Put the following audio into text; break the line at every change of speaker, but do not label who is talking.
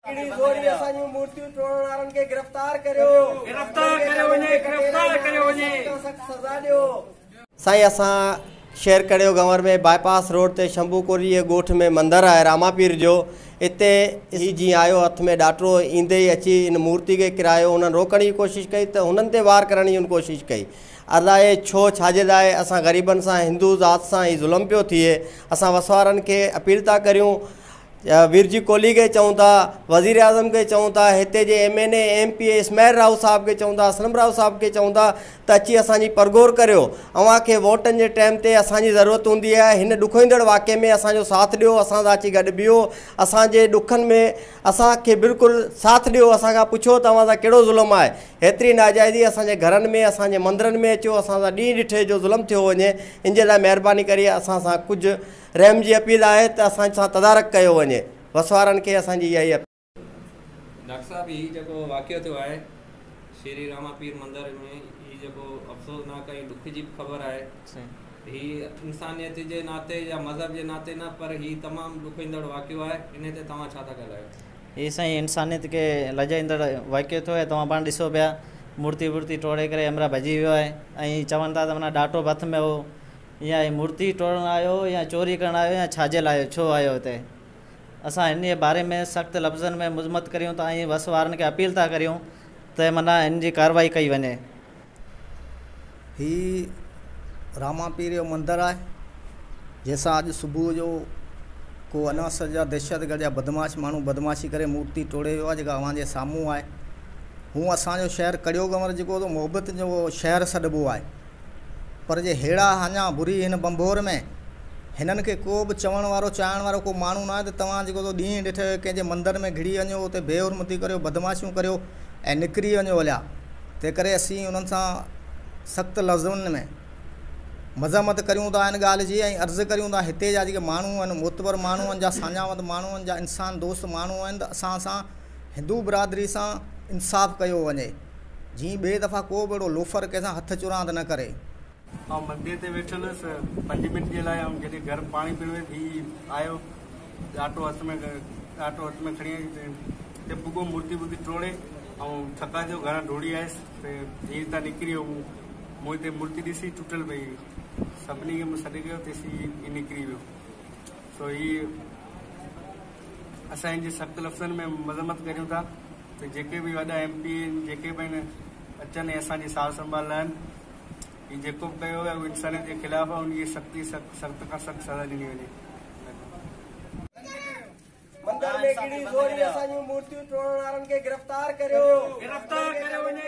زوري اسان جون مورتيون ٽوڙڻ وارن کي گرفتار ڪريو،
گرفتار ڪريو وڃي، گرفتار ڪريو وڃي،
سزا ڏيو. سائين اسان شهر Karyo Gunvor ۾ by pass road تي شمبو ڪوري جي ڳوٺ ۾ مندر آهي راما پير جو. اتي هي جيئن آيو هٿ ۾ ڏاٽرو ايندي ئي اچي ان مورتي کي ڪرايو. هنن روڪڻ جي ڪوشش ڪئي ته هنن تي وار ڪرڻ جي هن ڪوشش ڪئي. الائي ڇو ڇا جي لاءِ اسان غريبن سان هندو ذات سان هي ظلم پيو ٿئي. اسان وسوارن کي اپيل ٿا ڪريون، ويرجي ڪولهي کي چئون ٿا، وزير اعظم کي چئون ٿا، هتي جي M N A M P A Ismail Rao صاحب کي چئون ٿا، اسلم رائو صاحب کي چئون ٿا ته اچي اسان جي پرگهور ڪريو. اوهان کي ووٽن جي ٽائيم تي اسان جي ضرورت هوندي آهي. هن ڏکوئيندڙ واقعي ۾ اسان جو ساٿ ڏيو، اسان سان اچي گڏ بيهو، اسان جي ڏکن ۾ اسان کي بلڪل ساٿ ڏيو. اسان کان پڇو ته اوهان سان ڪهڙو ظلم آهي. هيتري ناجائزي اسان جي گهرن ۾ اسان جي مندرن ۾ اچو اسان سان ڏينهن ڏٺي جو ظلم ٿيو وڃي. ان جي لاءِ مهرباني ڪري اسان سان ڪجهه رحم جي اپيل آهي ته اسان سان تدارڪ ڪيو وڃي. وسوارن کي اسان جي اها ئي اپيل.
ڊاڪٽر صاحب، هي جيڪو واقعو ٿيو آهي شري راما پير مندر ۾، هي جيڪو افسوسناڪ ۽ ڏک جي به خبر آهي. هي انسانيت جي ناتي يا مذهب جي ناتي نه، پر هي تمام ڏکوئيندڙ واقعو آهي. ان تي توهان ڇا ٿا ڳالهايو؟
هي سائين انسانيت کي لڄائيندڙ واقعو ٿيو آهي. توهان پاڻ ڏسو پيا مورتي وورتي ٽوڙي ڪري همراهه ڀڄي ويو آهي ۽ چون ٿا ته معنيٰ ڏاٽو به هٿ ۾ هو، يا هي مورتي ٽوڙڻ آيو يا چوري ڪرڻ آيو يا ڇا جي لاءِ آيو، ڇو آيو هتي؟ اسان هن جي باري ۾ سخت لفظن ۾ مذمت ڪريون ٿا ۽ وس وارن کي اپيل ٿا ڪريون ته معنيٰ هن جي ڪارروائي ڪئي وڃي.
هي راما پير جو مندر آهي، جنهن سان اڄ صبح جو ڪو عناصر جا دهشتگرد يا بدمعاش ماڻهو بدمعاشي ڪري مورتي ٽوڙي ويو آهي، جيڪا اوهان جي سامهون آهي. هونئن اسان جو شهر ڪڙيو گنور جيڪو ته محبت جو شهر سڏبو آهي، پر جي هيڙا اڃا بري هن بمبور ۾ هنن کي ڪو به چوڻ وارو چاهڻ وارو ڪو ماڻهو نه آهي ته توهان جيڪو ته ڏينهن ڏٺي ڪنهن جي مندر ۾ گهڙي وڃو، اتي بي حرمتي ڪريو، بدمعاشيون ڪريو ۽ نڪري وڃو هليا. تنهن ڪري اسين انهن سان سخت لفظن ۾ مذمت ڪريون ٿا هن ڳالهه جي ۽ عرض ڪريون ٿا هتي جا جيڪي ماڻهو آهن، معتبر ماڻهو آهن، جا ساڃاوند ماڻهو آهن، جا انسان دوست ماڻهو آهن، ته اسان سان هندو برادري سان انصاف ڪيو وڃي، جيئن ٻئي دفعا ڪو به اهڙو لوفر ڪنهن سان هٿ چراند نه ڪري.
آئون مندر تي ويٺل هئس 5 منٽ جي لاءِ. آئون جڏهن گهر پاڻي پيئڻ ويس، هي آيو ڏاٽو هٿ ۾ کڻي ته پڳو مورتي وورتي ٽوڙي ۽ ٿڪان ٿيو، گهران ڊوڙي آيس ته هي هتان نڪري ويو. مون هتي مورتي ڏسي ٽٽل پئي، سڀني کي مون سڏ ڪيو، تيسين هي نڪري ويو. سو هي اسان هن جي سخت لفظن ۾ مذمت ڪريون ٿا ته جيڪي به وڏا ايم پي آهن، جيڪي به آهن، اچن ۽ اسان جي سار سنڀال لهن. هي جيڪو به ڪيو آهي اهو انسانيت جي خلاف آهي، ان کي سختي سخت کان سخت سزا ڏني وڃي.
مندر ۾ گهڙي زوري اسان جون مورتيون ٽوڙڻ وارن کي گرفتار ڪريو،
گرفتار ڪريو وڃي.